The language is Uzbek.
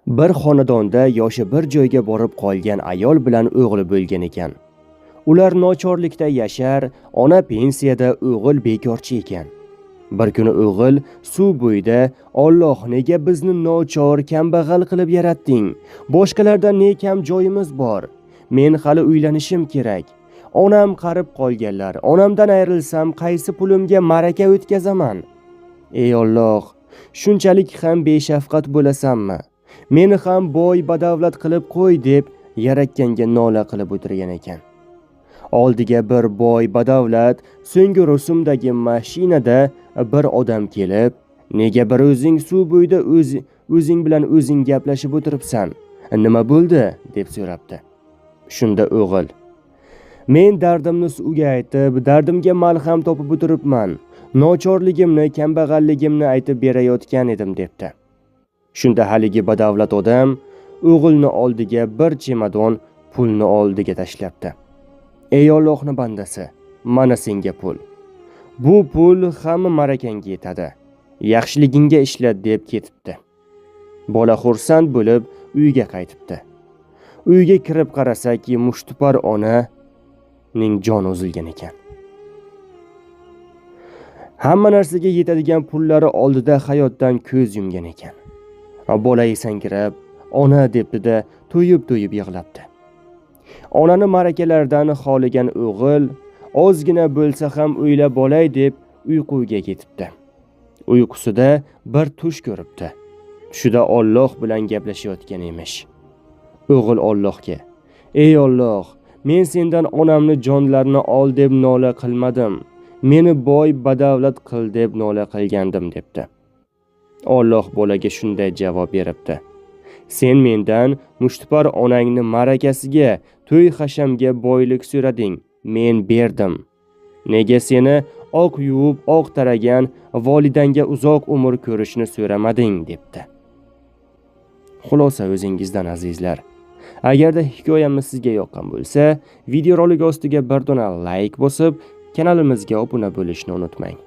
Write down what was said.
Bir xonadonda yoshi bir joyga borib qolgan ayol bilan o'g'li bo'lgan ekan. Ular nochorlikda yashar, ona pensiyada, o'g'il bekorchi ekan. Bir kuni o'g'il suv bo'yida: "Olloh, nega bizni nochor, kambag'al qilib yaratding? Boshqalardan ne kam joyimiz bor? Men hali uylanishim kerak. Onam qarib qolganlar. Onamdan ayrilsam, qaysi pulimga ma'raka o'tkazaman? Ey Olloh, shunchalik ham beshafqat bo'lasanmi? Meni ham boy badavlat qilib qo'y", deb yaratganga nola qilib o'tirgan ekan. Oldiga bir boy badavlat so'nggi rusumdagi mashinada bir odam kelib: "Nega bir o'zing suv bo'yida o'zing bilan o'zing gaplashib o'tiribsan? Nima bo'ldi?" deb so'rabdi. Shunda o'g'il: "Men dardimni suvga aytib, dardimga malham topib o'tiribman. Nochorligimni, kambag'alligimni aytib berayotgan edim", debdi. Shunda haligi badavlat odam o'g'ilni oldiga bir chemadon pulni oldiga tashlabdi. "Ey Ollohni bandasi, mana senga pul. Bu pul hamma ma'rakangga yetadi. Yaxshiligingga ishlat", deb ketibdi. Bola xursand bo'lib uyga qaytibdi. Uyga kirib qarasaki, mushtipar onaning joni uzilgan ekan. Hamma narsaga yetadigan pullari oldida hayotdan ko'z yumgan ekan. Bola esankirab, "Ona", debdi-da, to'yib-to'yib yig'labdi. Onani ma'rakalardan xoligan o'g'il ozgina bo'lsa ham o'ylab olay deb uyquga ketibdi. Uyqusida bir tush ko'ribdi. Tushida Olloh bilan gaplashayotgan emish. O'g'il Ollohga: "Ey Olloh, men sendan onamni jonlarini ol deb nola qilmadim. Meni boy badavlat qil deb nola qilgandim", debdi. Olloh bolaga shunday javob beribdi: "Sen mendan mushtipar onangni ma'rakasiga, to'y hashamga boylik so'rading, men berdim. Nega seni oq yuvib, oq taragan volidangga uzoq umr ko'rishni so'ramading?" debdi. Xulosa o'zingizdan, azizlar. Agarda hikoyamiz sizga yoqqan bo'lsa, videorolik ostiga bir dona layk bosib, kanalimizga obuna bo'lishni unutmang.